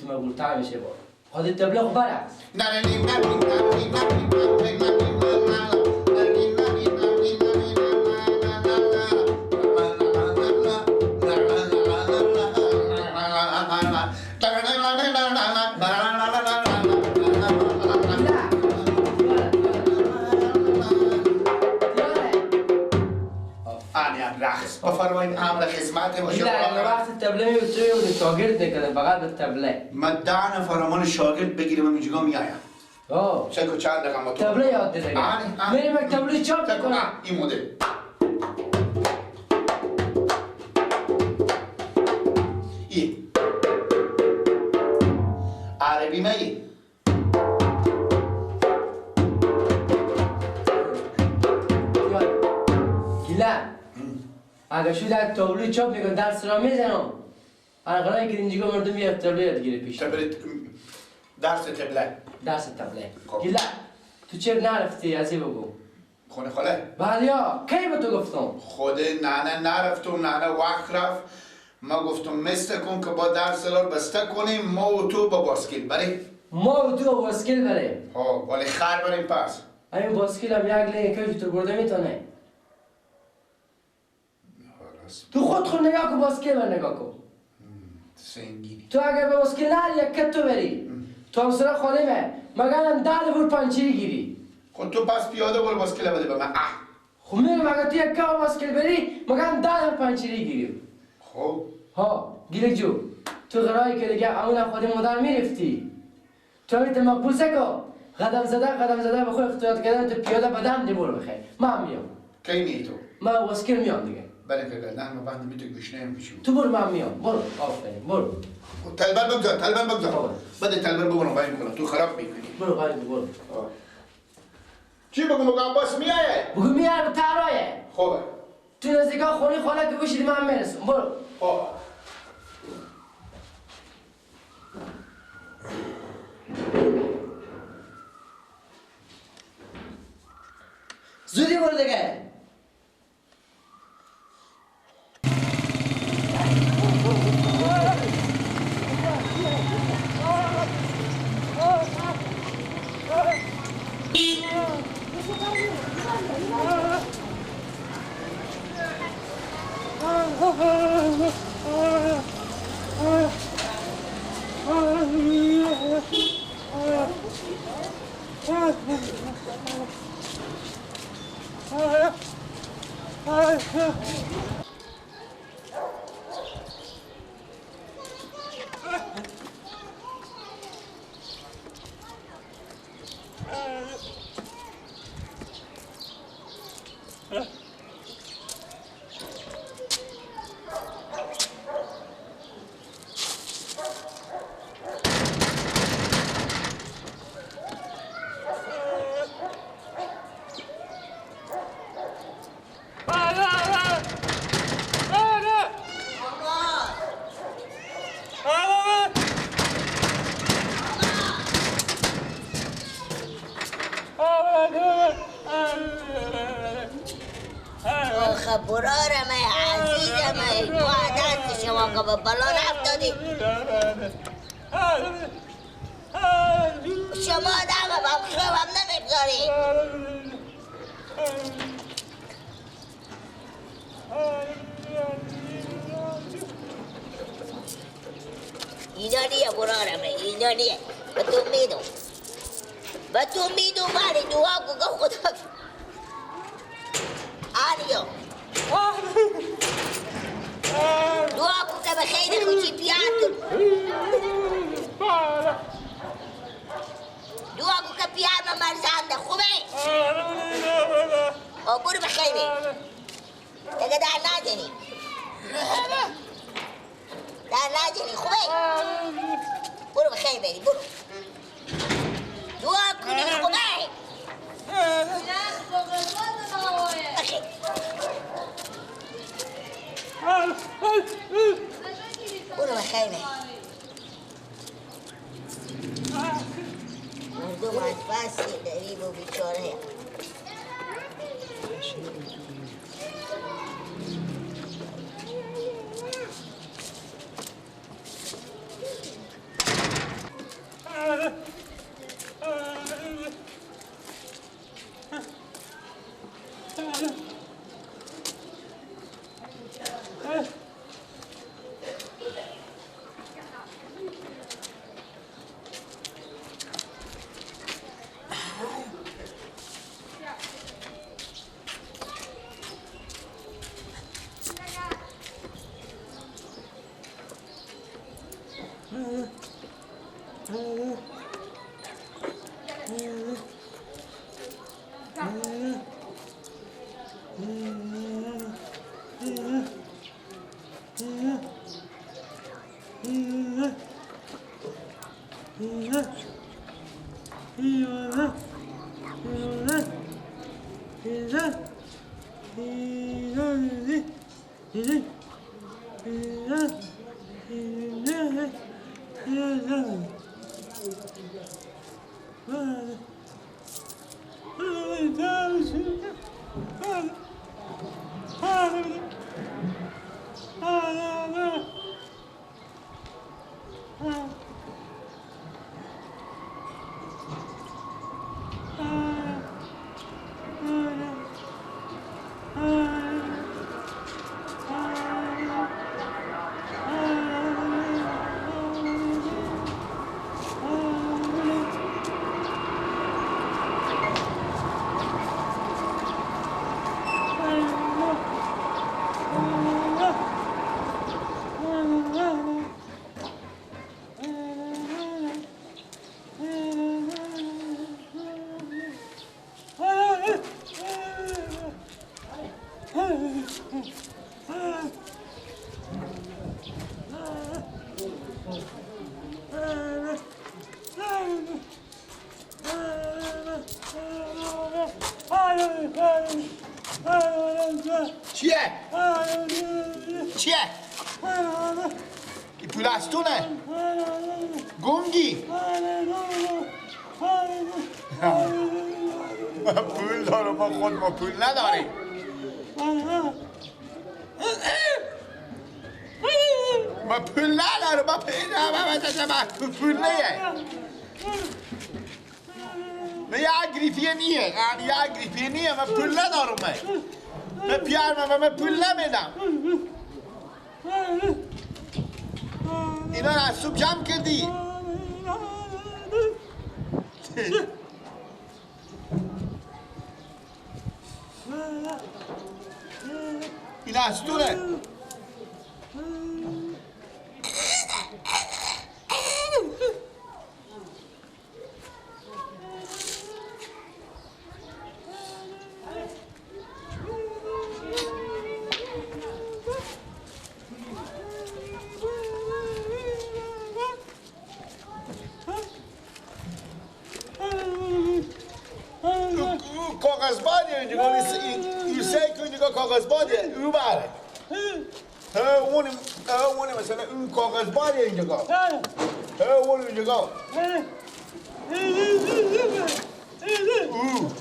مقبول‌تر میشه با خود تبلیغ برعکس. بفرمایید امر خدمت باشه. نه وقت تبله میوتوی شاگرد نکنه فقط به تبله. من 10 نفر مان شاگرد بگیرم و اینجا میایم. آه چه چند دقیقه ما تو تبله یاد دیگه. میریم یک تبله چاپ میکنم. این مدل ای عربی می گیلا اگه شو در تابلوی چاپ میکن درس را میزنم. انقلایی که اینجا مردم میاد تابلو یاد گیره پیش. درس تبله. درس تبله. گیلا تو چرا نرفتی از این بگو؟ خونه خاله؟ بله یا کی به تو گفتم؟ خود ننه نرفتم، ننه وقت رفت. ما گفتم مثل کن که با درس لار بسته کنیم ما و تو با باسکیل بریم. ما و تو با باسکیل بریم. ها ولی خر بریم پس. همین باسکیل هم یک لینگ که تو برده میتونه. تو خود نگاه کن باسکیل من نگاه کن. سنگینی. تو اگر به باسکیل نری یک کت تو بری. تو هم سر خانه مه مگر دل بور پنچری گیری. خود تو پس پیاده برو باسکیل بده به من. خب میگم اگر تو یک کم باسکیل بری مگر دل پنچری گیری. خب ها گیره جو تو قراری که دیگه اون خود مادر میرفتی. تو همیت مقبول سکو قدم زده قدم زده به خود اختیار کردن تو پیاده بدم دی برو بخیر. من میام. کی می تو؟ من باسکیل میام دیگه. بله که نه من بند می تو گوش نمیشم. تو برو من میام. برو آفرین برو. تلبر بگذار تلبر بگذار. بده تلبر ببرم بایم کنم تو خراب میکنی. برو بایم برو. چی بگم بگم عباس میایه؟ بگو میایه به ترایه. خوبه. تو نزدیکا خونه خاله که بشید من میرسم. برو. خب. زودی برو دیگه. برارم عزیزم تو دست شما که به بلا رفتادی. شما آدم هم خوابم نمیگذاری. اینا نیه برارم اینا نیه. به تو میدم به تو میدم ولی دعا کن که خدا آریو دعا کن که به خیر خوشی پیار کن. دعا کن که پیار من مرزنده خوبه؟ برو به خیره دیگه در نزنی در نزنی خوبه؟ برو به خیر بری برو دعا کنی خوبه؟ بخیر برو به خیمه. مردم از بس غریب و بیچاره. چیه؟ چیه؟ این پول از تو نه؟ گنگی؟ ما پول دارم، ما خود ما پول نداریم. ما پول ندارم، ما پول ندارم، پول نیه. من یه گریفیه نیه، یه گریفیه نیه، من پول ندارم. من پیار من پول نمیدم. اینا رو از صبح جمع کردی. اینا از توره. کاغذبادیه اینجا، این سعی کن اینجا کاغذبادیه، او بره. اون مثلا اون کاغذبادیه اینجا. اون اینجا. او.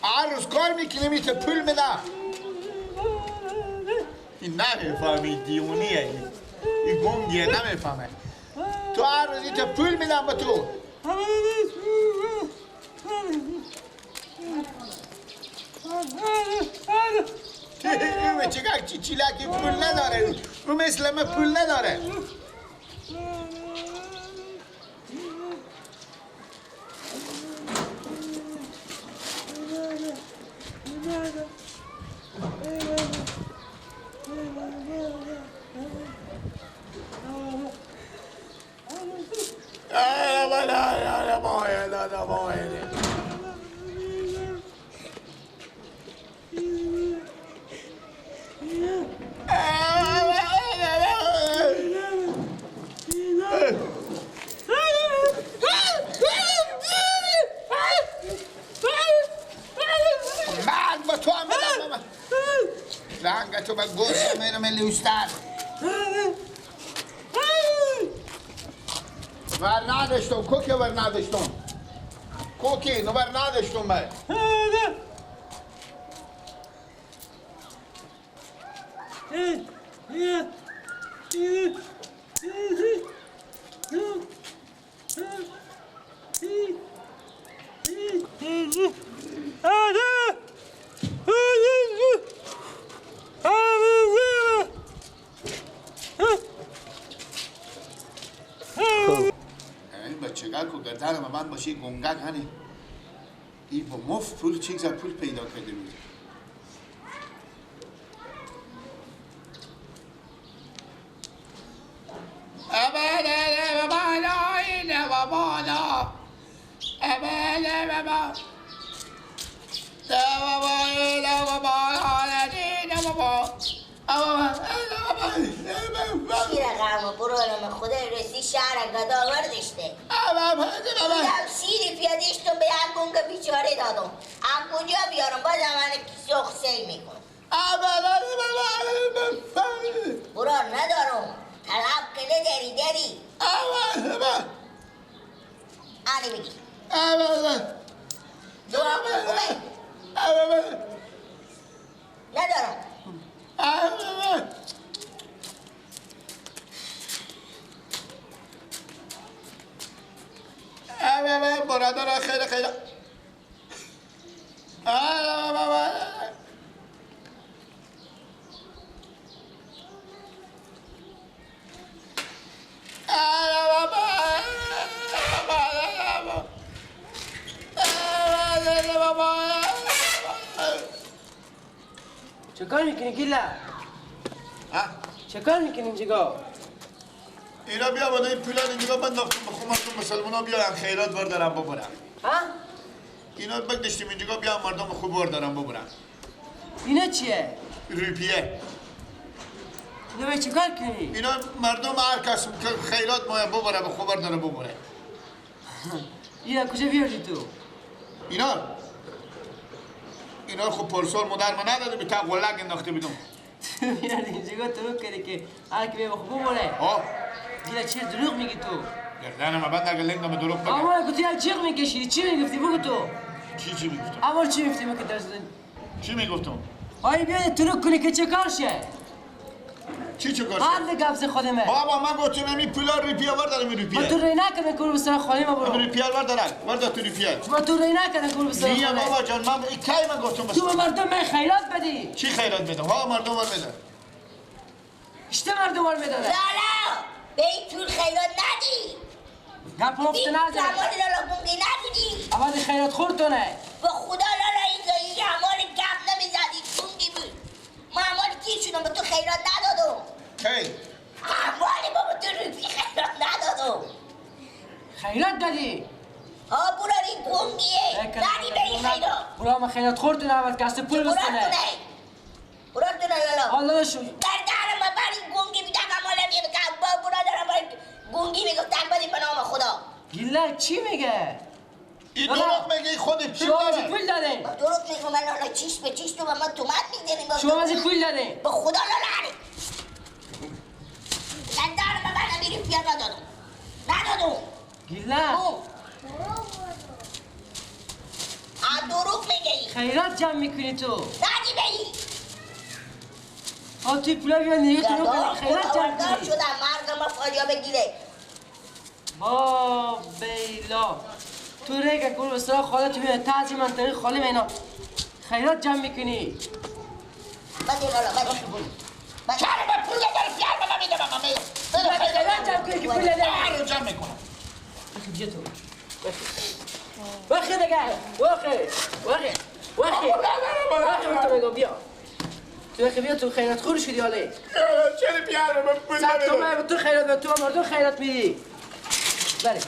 هر روز کار میکنی میته پول میده. این نمیفهمی، دیونیه این گنگیه، نمیفهمه. تو هر روز ایت پول میدم به تو. او چگه چی چیلکی پول نداره، او مثل من پول نداره. رنگ تو به گوشت میرم لوستر. ور نداشتم کوکی، ور نداشتم کوکی، نو ور نداشتم من. این بچگاه که گردن من باشه گنگک هنی. این با مفت پول چیز پول پیدا کرده بود. چی رقم برارم خدا رسی شهر گدا وردشته بودم سیری پیادشتم به یک گنگ بیچاره دادم هم کجا بیارم بازم من سخ سیل میکنم برار ندارم طلب که نداری داری آنی بگی دعا خوبه ندارم. برادر خیلی خیلی چه کار میکنی گیلا؟ چه کار میکنی اینجا؟ اینا بیا بالا این پولان اینجا بنداختیم به خود مسلمان ها بیارن خیرات بردارن ببرن. ها؟ اینا بگذاشتیم اینجا بیا مردم خوب بردارن ببرن. اینا چیه؟ روپیه. اینا به چه کار کنی؟ اینا مردم هر کس خیرات ما ببره به خوب برداره ببره. اینا کجا بیاردی تو؟ اینا؟ اینا خب پرسال مادر من نداده به تا قلق انداخته بودم. تو بیاردی اینجا تو کردی که هر کی به خوب ببره. آه. دیگه چه دروغ میگی تو؟ گردنم بعد اگه لنگم دروغ بگم. اما گفتی جیغ میکشیدی چی میگفتی بگو تو؟ چی میگفتم؟ اول چی میگفتی من که درس چی میگفتم؟ آی بیا دروغ کنی که چه کار شه؟ چی کار شه؟ حل گبز خودمه. بابا من گفتم این پولا روپیه وردارم روپیه. ما تو ری نکنه کور بسر خالی ما برو. روپیه وردارم وردار تو روپیه. ما تو ری نکنه کور بسر. نه بابا جان من کی من گفتم تو به مردم من خیرات بدی. چی خیرات بدم؟ ها مردم ور بدن. اشته مردم ور بدن. به این طول خیرات ندی. گپ مفت نزن. امان لالا بونگی نبودی. اول خیرات خورتونه. به خدا لالا این امان گپ نمیزدی بونگی بود. ما امان کی شدم به تو خیرات ندادم. کی؟ امان بابا تو روپی خیرات ندادم. خیرات دادی؟ ها برو این گونگیه. ندی به این خیرات. برو ما خیرات خورتونه اول کس پول بستنه. برو تونه لالا. حالا شو. در درم بر این گونگی میدم امان میگم برادرم گونگی میگفت تک به نام خدا. گیلا چی میگه؟ این دروغ میگه خودت پول داره. پول داره. دروغ میگه من لالا چیش به چیش تو به من تومن میدنی. شما از پول داره. به خدا لالا من دارم من میری پیر ندادم. ندادم. گیلا. دروغ میگی. خیرات جمع میکنی تو. ندی بگی. آ توی پولا بیا نیگه تو رو خیرات جمع کنی. شدم مرگم ما فاجعه بگیره. با بیلا تو ریگه کن بسرا خاله تو میاد تازی منطقه خالی مینا خیرات جمع میکنی. بده لالا بده. چرا من پول ندارم پیار من نمیدم من میدم. خیرات جمع کنی که پول نداری. رو جمع میکنم. بخی بیا تو. بخی دیگه. بخی. بخی. بخی. بخی تو میگم بیا. تو بیا تو خیرات خور شدی حالا. چرا پیار من پول ندارم؟ تو خیرات تو مردم خیرات میدی. بله.